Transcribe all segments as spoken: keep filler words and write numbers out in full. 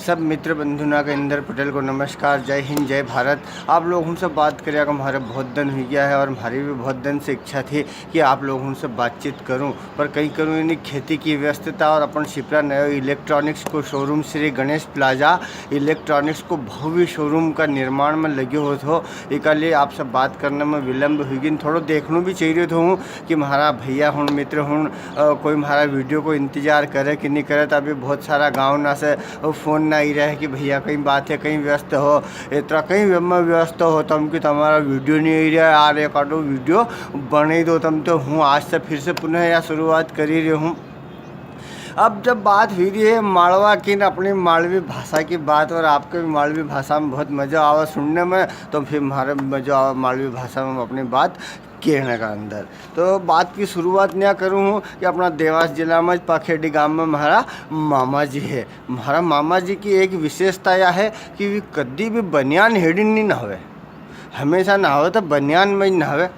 सब मित्र बंधु ना के इंदर पटेल को नमस्कार, जय हिंद, जय भारत। आप लोग हुन से बात करिया का म्हारे बहुत दिन हुई गया है और म्हारी भी बहुत दिन से इच्छा थी कि आप लोग हुन से बातचीत करूं, पर कई करूं इन्हीं खेती की व्यस्तता और अपन शिप्रा नयो electronics को showroom Shri Ganesh plaza electronics को भव्य showroom का निर्माण में लग्यो हो थो, इका लिए आपसे बात करने में विलंब हुई गई। थोड़ो देखनो भी चाहिए थो हूँ कि म्हारा भैया हुन, मित्र हुन, अ, कोई म्हारा video को इंतजार करे कि नहीं करे। तो अभी बहुत सारा गाँव ना से फोन ना आई रहा है कि भैया कई बात है, कई व्यस्त हो, इतना कई व्य-, में व्यस्त हो तम कि तुम्हारा video नहीं आई रहा है, यार एक आधो video बनाई दो तम। तो हूँ आज से फिर से पुनः या शुरुआत करी रही हूँ। अब जब बात हुई रही है मालवा की न अपनी मालवी भाषा की बात, और आपके भी मालवी भाषा में बहुत मज़ा आवे सुनने में, तो फिर म्हारे मज़ा आवे मालवी भाषा में अपनी बात कहने का अंदर। तो बात की शुरुआत न्या करूँ हूँ कि अपना देवास जिला में पाखेड़ी गांव में म्हारा मामा जी है। म्हारा मामा जी की एक विशेषता या है कि वे कदी भी बनियान हेड़ी नहीं नहावे, हमेशा नहावे तो बनियान में ही नहावे।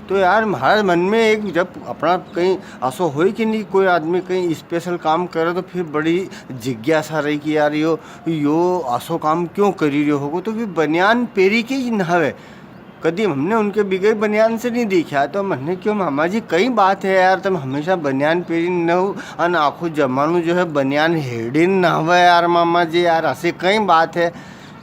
तो यार, म्हारे मन में एक, जब अपना कई असो होय कि नहीं, कोई आदमी कई special काम करे, तो फिर बड़ी जिज्ञासा रही कि यार, यो, यो असो काम क्यों करी रह्यो होगो? तो वे बनियान पेरी के ही नहावे। कदी हमने उनके बिगई बनियान से नहीं देखा। तो मैंने क्यों, "मामा जी, कई बात है यार, तुम हमेशा बनियान पेरी न हो, अन आखो जमानो जो है बनियान हेड़ी न नहावे यार मामा जी, यार, ऐसी कई बात है?"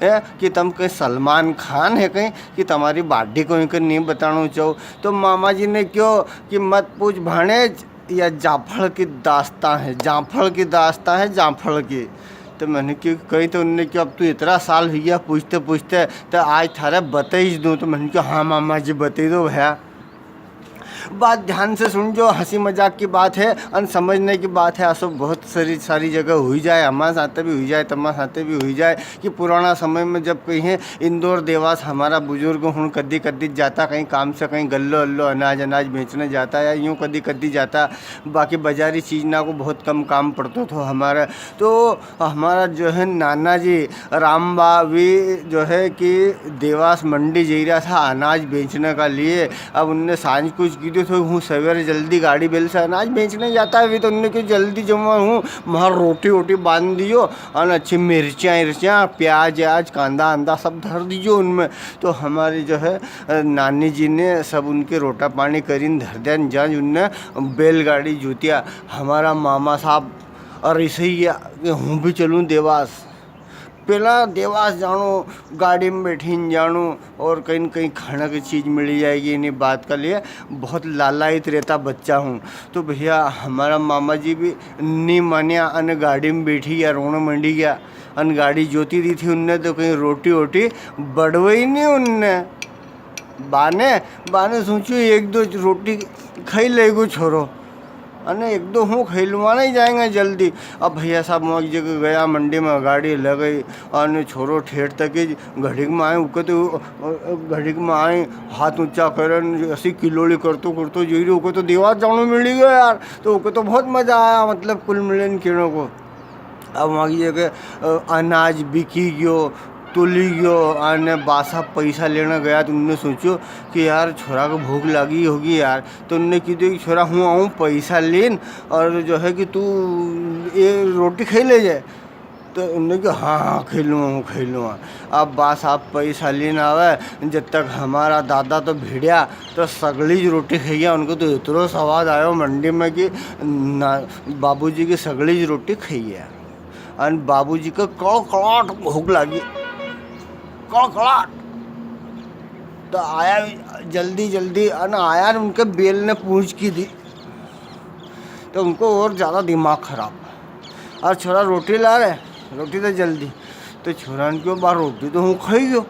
है कि तम कई सलमान खान है कई कि तुम्हारी body को इनके नहीं बताना चाहो। तो मामा जी ने क्यों कि मत पूछ भाणेज, या जाफल की दास्तां है, जाफल की दास्तां है, जाफल की। तो मैंने क्यों कही, तो उनने क्यों, "अब तू इतना साल हुई गया पूछते पूछते, तो आज थारे बताई दूँ।" तो मैंने क्यों, "हाँ मामा जी, बताई दो भैया।" बात ध्यान से सुन जो, हंसी मजाक की बात है, अन समझने की बात है। असो बहुत सारी, सारी जगह हुई जाए, हमारे साथ भी हुई जाए, तुम्हारे साथ भी हुई जाए कि पुराना समय में जब कहीं है इंदौर देवास हमारा बुजुर्ग हुन कदी कदी जाता, कहीं काम से कहीं गल्लो अल्लो अनाज अनाज बेचने जाता, या यूं कदी कदी जाता, बाकी बाजारी चीज ना को बहुत कम काम पड़तो थो हमारा। तो हमारा जो है नाना जी राम बा, वी जो है कि देवास मंडी जई रहा था अनाज बेचने का लिए। अब उनने सांझ कुछ की दियो, तो हूँ सवेरे जल्दी गाड़ी बेल से अनाज बेचने जाता है, वी तो उनने क्यों जल्दी जमा हूँ, म्हार रोटी वोटी बांध दियो, और अच्छी मिर्चियाँ इर्चियाँ, प्याज याज, कांदा आंदा सब धर दीजो उनमें। तो हमारी जो है, अ, नानी जी ने सब उनके रोटा पानी करीन धर दिया, जां उनने बैलगाड़ी जूतिया। हमारा मामा साहब और ऐसे ही है कि हूँ भी चलूँ देवास। पेला देवास जाणो, गाड़ी में बैठीन जाणो और कहीं न कहीं खाने की चीज मिली जाएगी, इन्हीं बात का लिए बहुत लालायित रहता बच्चा हूँ। तो भैया, हमारा मामा जी भी नी मान्या, अन गाड़ी में बैठी गया, रोने मंडी गया। अन गाड़ी जोती दी थी उनने, तो कहीं रोटी वोटी बड़वई नी उनने। बाने, बाने सोचू, एक दो रोटी खाई लेगो छोरो, अने एक दो हूँ खाई लूँ, आना ही जाएंगे जल्दी। अब भैया साहब वहाँ की जगह गया, मंडी में गाड़ी लगई, अने छोरो ठेठ तक ही घड़ीक में आए, उके तो, घड़ीक में आए, हाथ ऊंचा करन, ऐसी किलोली करतो करतो जई रह्यो, उके तो देवास जाणो मिली गयो यार, तो उके तो बहुत मजा आया, मतलब, कुल मिलन किरणों को। अब वहाँ की जगह, अ, अनाज बिकी गयो, तुली गयो, अने बासा पैसा लेने गया, तो उनने सोचो कि यार, छोरा को भूख लागी होगी यार, तो उनने की दियो कि छोरा, हूँ आऊँ पैसा लेन, और जो है कि तू ये रोटी खाई ले जाए। तो उनने कहा, "हाँ, हाँ, खाई लूँ, हूँ खाई लूँ।" अब बासा पैसा लेन आवे, जब तक हमारा दादा तो भिड़या, तो सगली ज रोटी खाई गया। उनको तो इतनो स्वाद आयो मंडी में कि ना, बाबूजी की सगली ज रोटी खाई गया। अन बाबूजी को कड़कड़ाट भूख लागी, कड़कड़ाट। तो आया जल्दी जल्दी, अन आया न उनके बेल ने पूंछ की दी, तो उनको और ज़्यादा दिमाग खराब। और छोरा रोटी ला रहे, रोटी तो जल्दी, तो छोरा ने क्यों, "बा, रोटी तो हूँ खाई गयो।"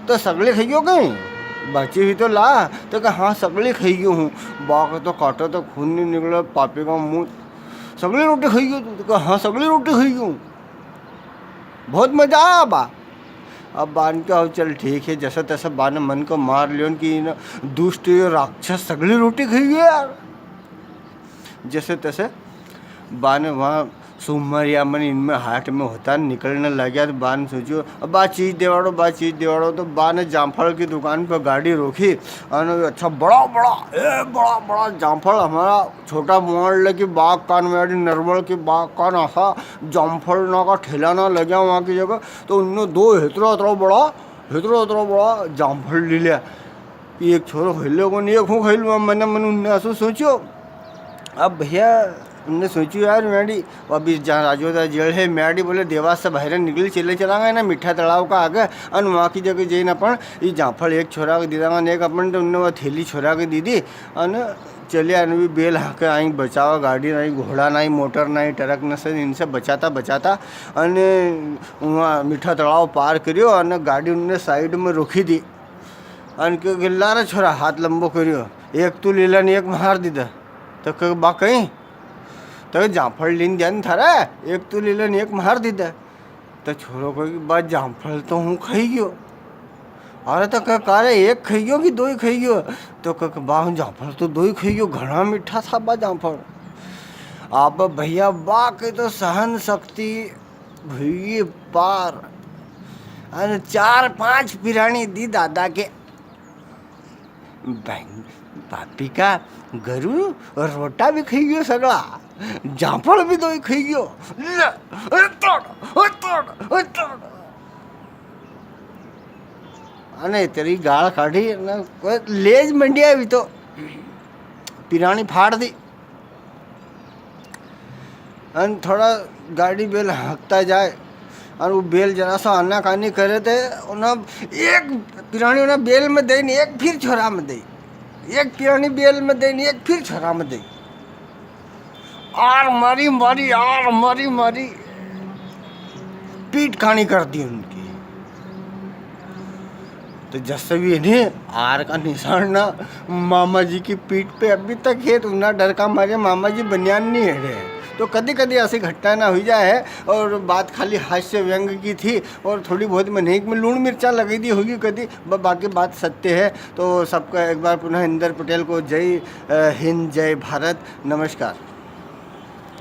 तो सगली खाई गयो कहीं, बची हुई तो ला। तो कहा, "हाँ, सगली खाई गयो हूँ।" बा का तो काटा तो खून नहीं निकला, पापी का मुंह, "सगली रोटी खाई गयो तू?" तो कहा, "हाँ, सगली रोटी खाई गयो हूँ।" बहुत मजा आया बा। अब बान के, "आओ, चल, ठीक है।" जैसे तैसे बाने मन को मार लियो न कि इन दुष्ट, ये राक्षस सगली रोटी खाई गयो यार। जैसे तैसे बाने वहाँ सुमरिया मन इनमें हाट में होता निकलने लग्या, तो बा ने सोच्यो, "अब बा चीज देवाड़ो, बा चीज देवाड़ो।" तो बा ने जामफल की दुकान पर गाड़ी रोकी, अने अच्छा बड़ा बड़ा, ए, बड़ा बड़ा जामफल, हमारा छोटा मोहल्ले की बाग कान, मेरी नरवल की बाग कान, असा जामफल ना का ठेला ना लग्या वहाँ की जगह, तो उनने दो हेतरा हेतरा बड़ा, हेतरा हेतरा बड़ा जामफल ले लिया। एक छोरो खेलो कोनी, एक हूँ खेलूँ, मने मन उनने असो सोच्यो। अब भैया, उनने सोच्यो, "यार, म्याड़ी, अभी जहाँ राजोदा जेल है, म्याड़ी बोले, देवास से बाहर निकली, चले चलांगा ना, मीठा तालाब का आगे, अन वहाँ की जगह जईन अपन ई जामफल एक छोरा के दे दांगा, ने एक अपन।" तो उनने वो थैली छोरा के दे दी, अन चले, अन भी बेल हाके आई बचावा, गाड़ी नहीं, घोड़ा नहीं, मोटर नहीं, ट्रक न से, इनसे बचाता, बचाता, अन वहाँ मीठा तालाब पार करियो, अन गाड़ी उनने साइड में रोकी दी। अन के, के, "ला रे छोरा," हाथ लंबो करियो, "एक तू ले ले ने एक म्हार दे दे।" तो के, "बा कहीं?" तो के, "जामफल लीन दिया ने थारा, एक तू ले ले ने एक म्हार दे दे।" तो छोरो कहे कि, "बा, जामफल तो हूँ खाई गयो।" "अरे," तो के, "का रे, एक खाई गयो कि दो ही खाई गयो?" तो के, "बा, हूँ जामफल तो दो ही खाई गयो, घणा मीठा था बा जामफल।" अब भैया, बा की तो सहन शक्ति हुई पार। अरे, चार पांच पिराणी दी दादा के। बहन, पापी का गरु रोटा भी खाई गयो सगळा, जामफल भी दो ही खाई गयो। ले, ए तोड़, ए तोड़, ए तोड़। अने तेरी गाळ काढी ने कोई लेज मंडिया भी तो पिराणी फाड़ दी। अन थोड़ा गाड़ी बेल हाँकता जाए, अन वो बेल जरा सा आनाकानी करे ते उन्हें एक पिराणी उन्हें बेल में दे, एक फिर छोरा में दे, एक पिराणी बेल में दे, एक फिर छोरा में दे। आर मारी मारी, आर मारी मारी, पीट काणी कर दी उनकी। तो जैसे भी है नी, आर का निशान ना मामा जी की पीठ पे अभी तक है, तो ना डर का मारे मामा जी बनियान नहीं हेड़े। तो कदी कदी ऐसी घटना ना हुई जाए है, और बात खाली हास्य व्यंग की थी, और थोड़ी बहुत मैंने एक में लूण मिर्चा लगाई दी होगी कदी, ब-, बाकी बात सत्य है। तो सबका एक बार पुनः इंदर पटेल को जय, अ, हिंद, जय भारत, नमस्कार।